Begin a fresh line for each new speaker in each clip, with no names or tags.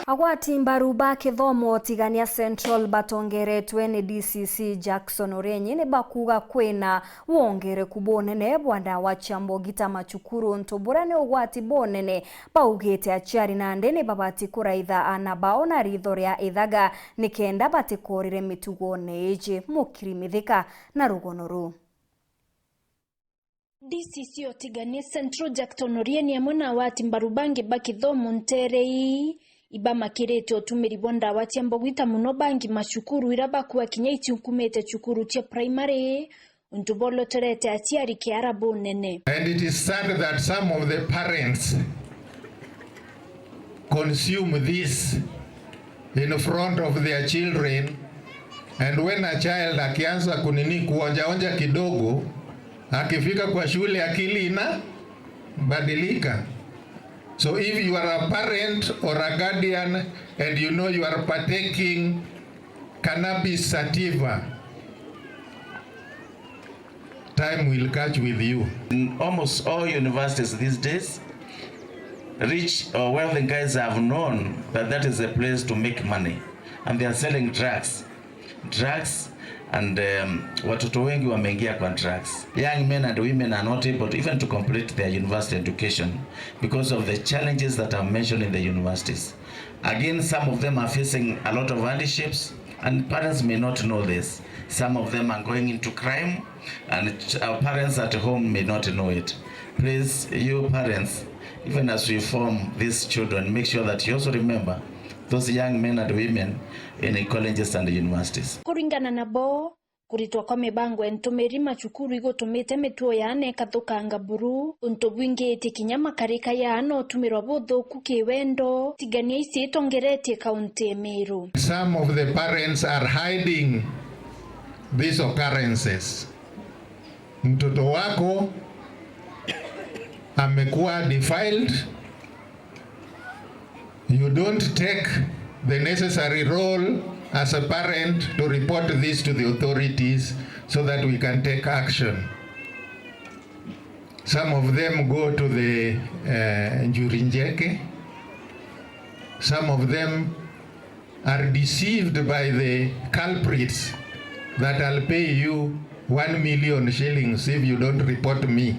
Agwati mbaru ba kithomo tigania Central batongeretwe ni DCC Jackson Orenyi ni bakuga kwina wongereku bunene bwa ndawa cia mbogita machukuru ntu buria ni ugwati bunene. Baugite aciari nandi ni babati kuraitha ana bao na ritho ria ithaga ni kenda batikorire mitugo-ini iji. Mukiri Mithika na rugono ru.
DCC otiganie Central Jackson Orieni amwe na awati mbaru bangi ba kithomo nterei ibamakirite utumiri bwa ndawa cia mbogita muno bangi macukuru ira bakua kinya itiukumite cukuru cia primary untu bolotorete aciari kiara bunene.
And it is sad that some of the parents consume this in front of their children, and when a child akianza kunini kuonjaonja kidogo, akifika kwa shule akili ina badilika. So if you are a parent or a guardian and you know you are partaking cannabis sativa, time will catch with you.
In almost all universities these days, rich or wealthy guys have known that that is a place to make money, and they are selling drugs. Drugs and watoto wengi wameingia kwa drugs. Young men and women are not able to even to complete their university education because of the challenges that are mentioned in the universities. Again, some of them are facing a lot of hardships, and parents may not know this. Some of them are going into crime, and our parents at home may not know it. Please, you parents, even as we form these children, make sure that you also remember those young men and women in colleges and universities.
Kuringana na bo kuritwa kwa mibango ya ntumiri macukuru igutumite mituo yaana ikathukanga buru untu bwingitie kinya makarika yaana utumirwa buthuku kiwendo tigania ici itongeretie kaunti ya Meru.
Some of the parents are hiding these occurrences. Mtoto wako amekuwa defiled, you don't take the necessary role as a parent to report this to the authorities so that we can take action. Some of them go to the Njuri Ncheke. Some of them are deceived by the culprits that "I'll pay you 1 million shillings if you don't report me."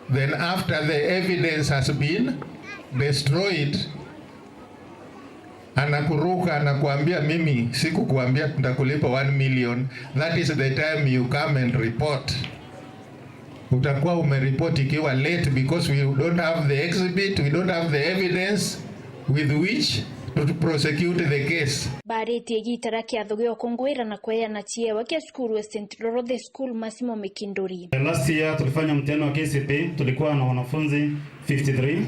Then after the evidence has been destroyed, anakuruka anakuambia, "Mimi sikukuambia nitakulipa 1 million." That is the time you come and report. Utakuwa umeripoti ikiwa late because we don't have the exhibit, we don't have the evidence with which to prosecute the case.
Baritie gitara kiatho gia ukungwira na kweana chiewa kia cukuru ya St Dorothy School Masimo Mikinduri.
Last year tulifanya mtihani wa KCPE, tulikuwa na wanafunzi 53.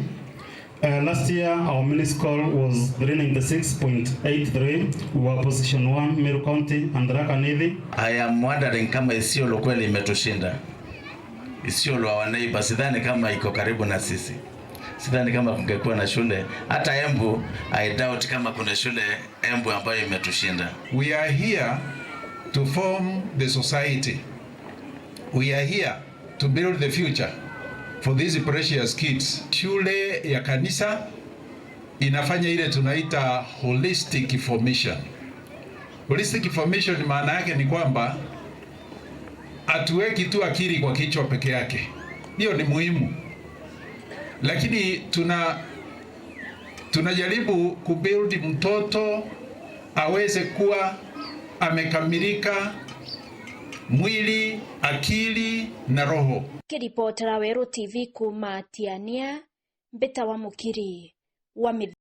Last year our mean score was 396.83. We were position 1, Meru County and Tharaka Nithi.
I am wondering kama Isiolo kweli imetushinda. Isiolo, our neighbor, sidhani kama iko karibu na sisi. Sidhani kama kungekuwa na shule hata Embu, I doubt kama kuna shule Embu ambayo imetushinda.
We are here to form the society. We are here to build the future for these precious kids. Shule ya kanisa inafanya ile tunaita holistic formation. Holistic formation maana yake ni kwamba hatuweki tu akili kwa kichwa peke yake, hiyo ni muhimu, lakini tunajaribu kubuild mtoto aweze kuwa amekamilika mwili, akili na roho.
Kiribotera Weru TV kuma Tiania, Mbita wa Mukiri wa.